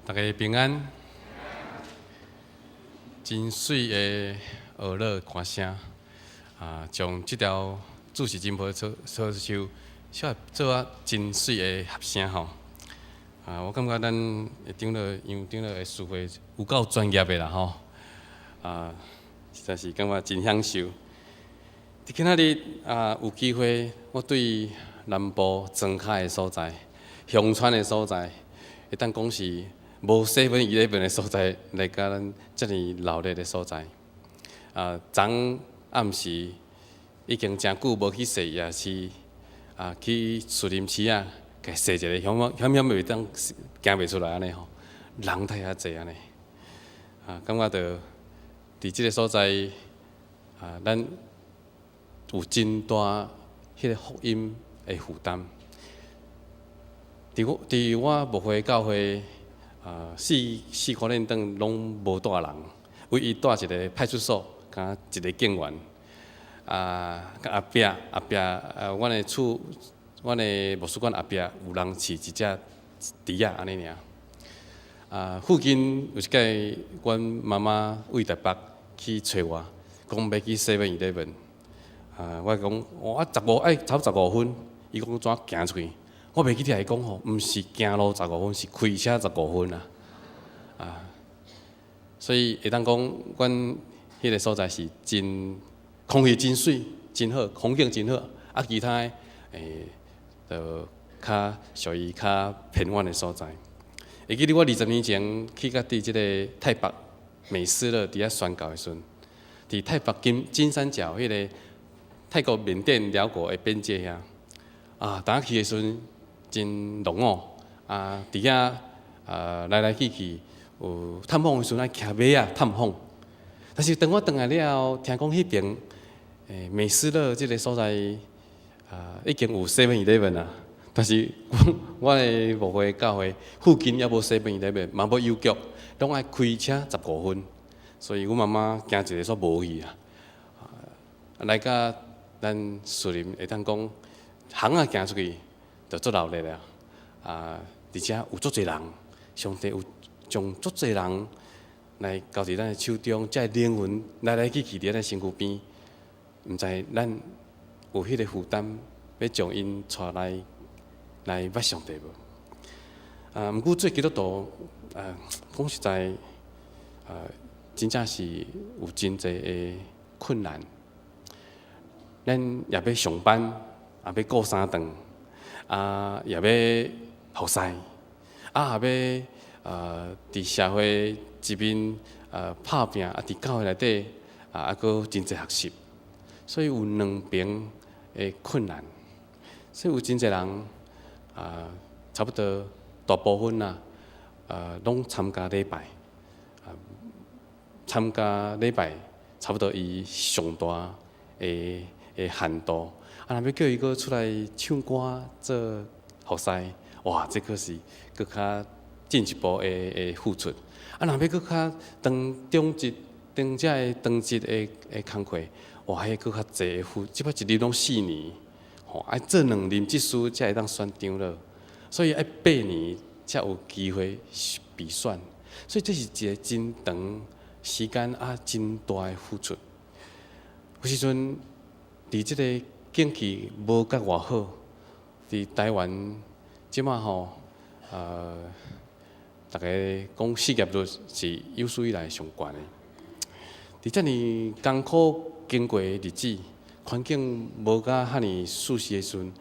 逐家平安。真媠的呵咾歌聲，啊，將這條主是真無錯錯手，小做啊真媠的合聲吼。啊，我感覺咱的長老楊長老的司會有夠專業的啦吼。啊，實在是感覺真享受。佇今仔日啊，有機會我對南部莊跤的所在、鄉村的所在，會當講是無 7-Eleven 的所在，來共咱遮爾鬧熱的所在。啊，昨暗時已經誠久無去踅夜市，啊，去士林市仔，共踅一下，險險險袂當行袂出來按呢吼，人太遐濟按呢。啊，感覺著佇這个所在，啊，咱有真大彼个福音的負擔。佇我牧會教會，啊，四四箍輪轉攏無蹛人，唯一蹛一个派出所，佮一个警員。啊，佮後壁後壁啊，阮的厝，阮的牧師館後壁有人飼一隻豬仔按呢爾。啊，附近有一擺，阮媽媽為台北去揣我，講欲去 7-Eleven。啊，我講我十五愛差15分，伊講怎行出去？我袂記得伊講吼，毋是行路十五分，是開車十五分啊！啊，所以會當講，阮彼个所在是真空氣真媠，真好，風景真好。啊，其他的就較屬於較偏遠的所在。會記得我20年前去到佇這个泰北美斯樂佇遐宣教的時陣，佇泰北金三角彼个泰國、緬甸、寮國的邊界遐，啊，當去的時陣真落雨，啊，佇遐啊來來去去有探訪的時陣愛騎馬仔探訪，但是當我轉來了後，聽講彼爿美斯樂這个所在啊已經有 7-Eleven 啊，但是我的牧會教會附近猶無 7-Eleven，嘛無郵局，攏愛開車十五分，所以阮媽媽驚一个煞無去啊，來到咱士林會當講，巷仔行出去就足鬧熱了，啊，而且有足濟人，上帝有將足濟人來交佇咱的手中，這个靈魂來來去去佇咱身軀邊，毋知咱有彼个負擔，欲將𪜶帶來來捌上帝無？啊，毋過做基督徒，啊，講實在，啊，真正是有真濟的困難。咱也欲上班，也欲顧三頓，啊，也欲服侍，啊，也欲佇社會這邊拍拚，啊，佇教會內底啊，猶閣真濟學習，所以有兩邊的困難，所以有真濟人啊，差不多大部分啦，攏參加禮拜，啊，參加禮拜差不多伊上大的限度，啊，若欲叫伊閣出來唱歌做服侍，哇，這閣是閣較進一步的付出。啊，若欲閣較當長職，當這个當職的工課，哇，彼閣較濟付，這擺一任攏4年，吼，愛做兩任執事才會當選長老，所以愛8年才有機會被選，所以這是一个真長時間啊，真大的付出。有時陣佇這个景氣無甲偌好，佇台灣這馬吼，逐家講失業率是有史以來上懸的。佇遮爾艱苦經過的日子，環境無甲遐爾舒適的時陣，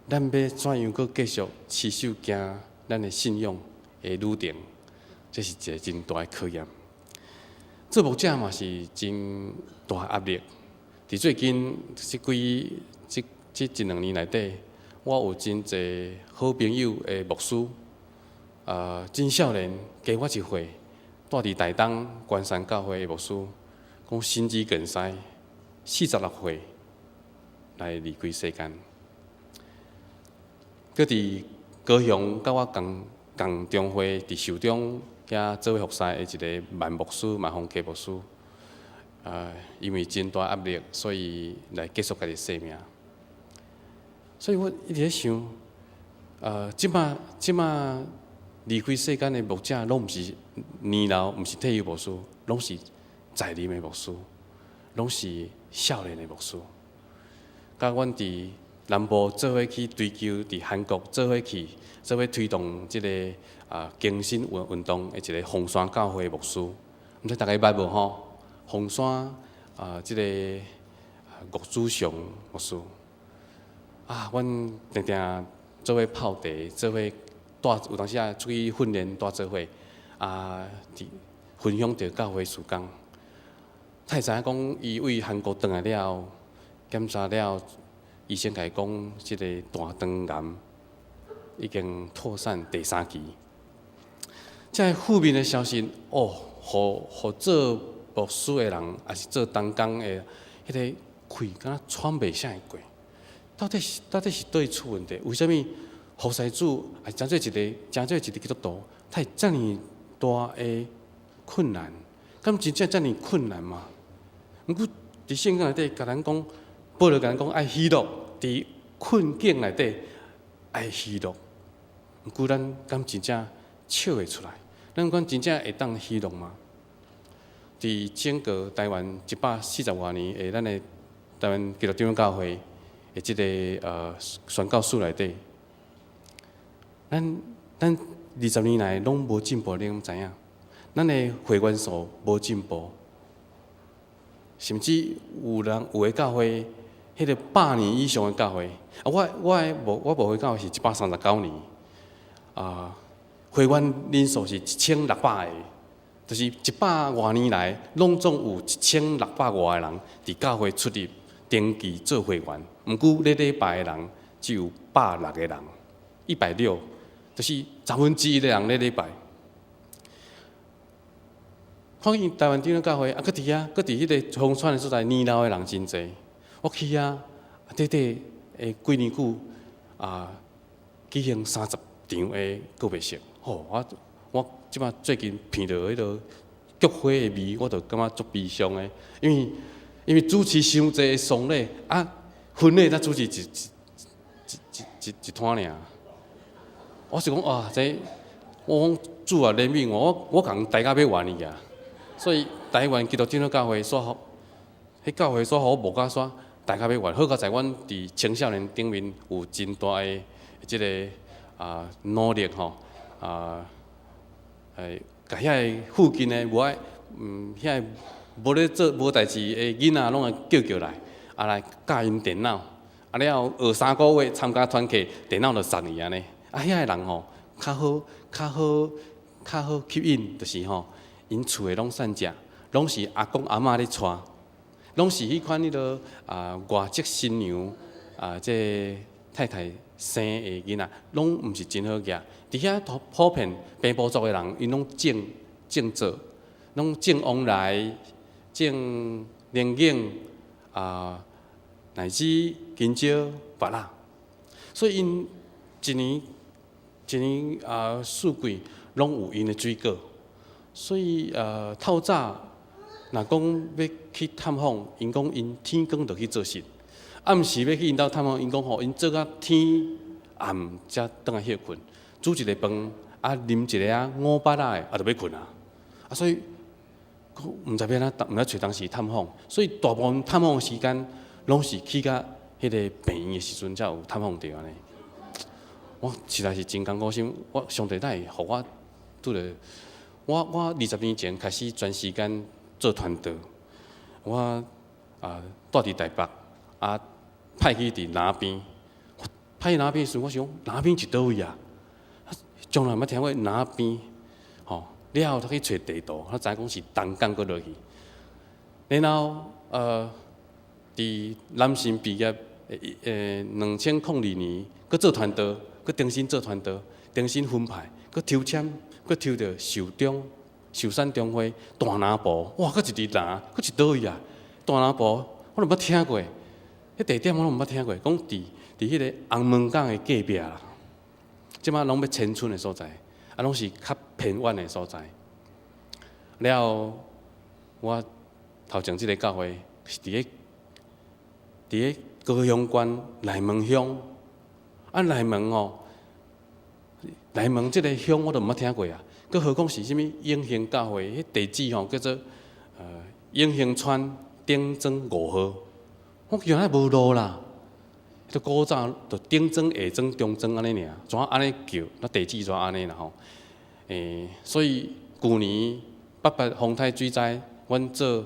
咱欲怎樣閣繼續持守行咱的信仰的旅程？這是一个真大的考驗。做牧者嘛是真大壓力。佇最近這幾這這一兩年內底，我有真濟好朋友的牧師，真少年，加我一歲，蹛佇台東關山教會的牧師，講心肌梗塞，46歲來離開世間。閣佇高雄，佮我仝仝中會佇壽中遐做伙服侍的一个萬牧師、萬豐基牧師，啊，因為真大壓力，所以來結束家己生命。所以我一直咧想，這馬這馬離開世間的牧者，攏毋是年老，毋是退休牧師，攏是在任的牧師，攏是少年的牧師。佮阮佇南部做伙去追求，佇韓國做伙去，做伙推動這個更新運動的一個鳳山教會牧師，毋知大家捌無吼？鳳山這個岳祖祥牧師啊，阮定定做伙泡茶，做伙帶有當時啊出去訓練帶做伙佇分享著教會事工。才會知影講，伊對韓國轉來了後，檢查了，醫生共伊講，這個大腸癌已經擴散第三期。這個負面的消息，哦，予予做牧師的人，抑是做同工的，彼個氣敢若喘袂啥會過。到底是佗位出問題？為啥物服侍主，抑是成做一個基督徒，他會遮爾大的困難？敢真正遮爾困難嗎？毋過佇聖經內底，共咱講，保羅共咱講愛喜樂，佇困境內底愛喜樂。毋過咱敢真正笑會出來？咱敢真正會當喜樂嗎？佇整個台灣140外年的咱的台灣基督長老教會的這个宣教史內底，咱20年來攏無進步，你敢知影？咱的會員數無進步，甚至有人有的教會，彼个百年以上的教會，我牧會教會是139年，會員人數是1600個，就是一百外年來，攏總有1600外個人佇教會出入登記做會員，毋過咧禮拜的人只有160個人，160，就是1/10的人咧禮拜。看見台灣長老教會，閣佇遐，閣佇彼个鄉村的所在，年老的人真濟。我去遐，短短的幾年久，舉行30場的告別式。吼，我這擺最近聞著彼个菊花的味，我就感覺足悲傷的，因為主持傷濟喪禮，婚禮才主持一攤爾。我是講哇，這我講主啊憐憫我，我共代到欲完去啊。所以台灣基督長老教會煞予，彼教會煞予我牧甲煞代到欲完。好佳哉，阮佇青少年頂面有真大的這个努力吼，共遐个附近的無愛，遐个無咧做無代誌的囡仔，攏會叫叫來，來教𪜶電腦，了後學3個月參加團契，電腦就送伊按呢。遐个人吼，較好，較好，較好吸引，就是吼，𪜶厝的攏散食，攏是阿公阿嬤咧帶，攏是彼款彼落外籍新娘這太太生的囡仔，攏毋是真好額。佇遐普遍平埔族的人，𪜶攏種種作，攏種旺來，種龍眼乃至香蕉、芭樂，所以𪜶一年一年四季攏有𪜶的水果。所以透早若講欲去探訪，𪜶講𪜶天光就去做事，暗時欲去𪜶兜探訪，𪜶講吼𪜶做甲天暗才轉來歇睏，煮一个飯，啉一个五百仔的，就欲睏啊。所以毋知欲按怎，毋知揣當時探訪，所以大部分探訪的時間，攏是去到彼个病院的時陣才有探訪著按呢。我實在是真艱苦心，我上帝哪會予我拄著？我20年前開始全時間做傳道，我蹛佇台北，派去佇南邊，派去南邊的時陣，我想講南邊佇佗位啊？從來毋捌聽過南邊，吼，了後才去揣地圖，才知影講是東港閣落去。然後佇南神畢業，2002年，閣做傳道，閣重新做傳道，重新分派，閣抽籤，閣抽著壽中、壽山中會大南部，哇！閣一佇南，閣佇佗位啊？大南部我都毋捌聽過，彼地點我攏毋捌聽過，講佇彼個紅毛港的隔壁啦。這擺攏欲遷村的所在，攏是較偏遠的所在。了後，我頭前這个教會是佇咧高雄縣內門鄉，內門吼，來問這个鄉我都毋捌聽過啊，閣何況是啥物永興教會，彼地址吼叫做永興村頂莊5號，我原來無路啦。彼古早就頂莊、下莊、中莊按呢爾，怎按呢叫？那地址怎按呢啦吼？所以舊年八八風台水災，阮做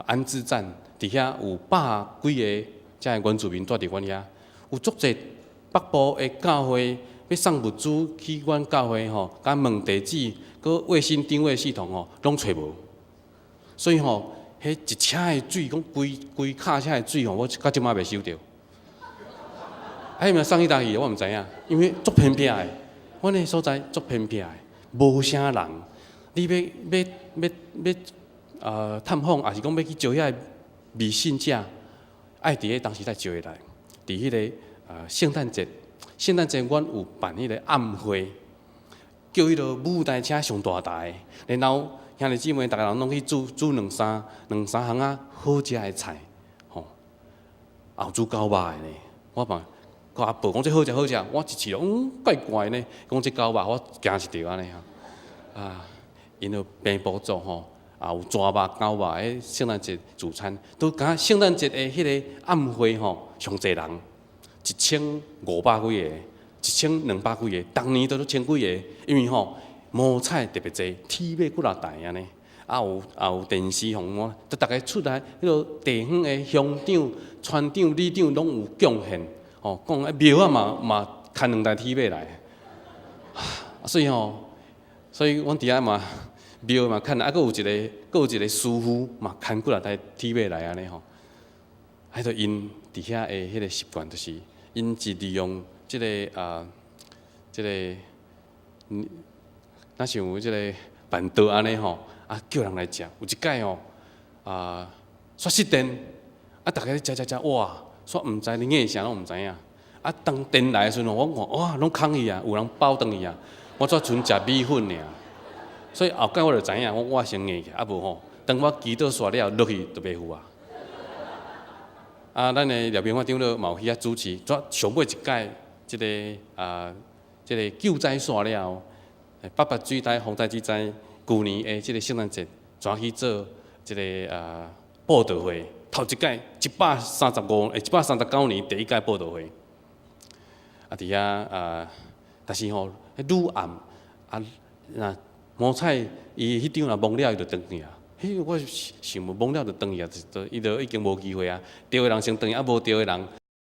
安置站，佇遐有百幾个遮个原住民蹛佇阮遐，有足濟北部的教會欲送物資去阮教會吼，共問地址，閣衛星定位系統吼，攏揣無。所以吼，彼一車的水，講規規卡車的水吼，我到這馬未收著。啊，彼物送去佗去，我毋知影，因為足偏僻的，阮的所在足偏僻的，無啥人。你欲欲欲欲探訪，抑是講欲去招遐个未信者，愛佇咧當時才招會來。佇彼个聖誕節，聖誕節阮有辦彼个暗會，叫彼个舞台車上大台，然後兄弟姊妹逐个人攏去煮煮兩三兩三項仔好食的菜，吼，也有煮狗肉的呢。我嘛佮阿婆講這好食好食，我一試落，怪怪呢，講這狗肉，我驚一著按呢吼。啊，𪜶就平埔族吼，也有蛇肉、狗肉，彼聖誕節主餐，都敢若聖誕節的彼个暗會吼，上濟人，1500幾个，1200幾个，逐年都千幾个，因為吼摸彩特別濟，鐵馬幾若台按呢，啊有也有電視互我，就逐个出來，彼个地方的鄉長、村長、里長攏有貢獻，吼，講啊廟仔嘛嘛牽兩台鐵馬來，所以吼，所以阮佇遐嘛廟嘛牽，啊，閣有一个，閣有一个師傅嘛牽幾若台鐵馬來按呢吼，啊，就𪜶佇遐的彼个習慣，就是𪜶是利用這个啊，這个，若像有這个辦桌按呢吼，啊叫人來食，有一擺吼，啊，煞失電，啊，逐家咧食食食，哇，煞毋知咧硬啥攏毋知影，啊，當電來的時陣，我看哇，攏空去啊，有人包轉去啊，我煞賰食米粉爾，所以後蓋我就知影，我先硬起來，啊無吼，當我祈禱煞了落去就袂赴啊。啊，咱的廖平發長老嘛有去遐主持，煞上尾一擺這个啊，這个救災煞了後，八八水災、洪災之災，舊年的這个聖誕節，轉去做這个啊佈道會，頭一擺135，139年第一屆佈道會。啊，佇遐啊，但是吼，彼愈暗啊，若摸彩伊彼張若摸了，伊就轉去啊。彼我想無摸了就轉去啊，就伊就已經無機會啊。著的人先轉去，啊無著的人，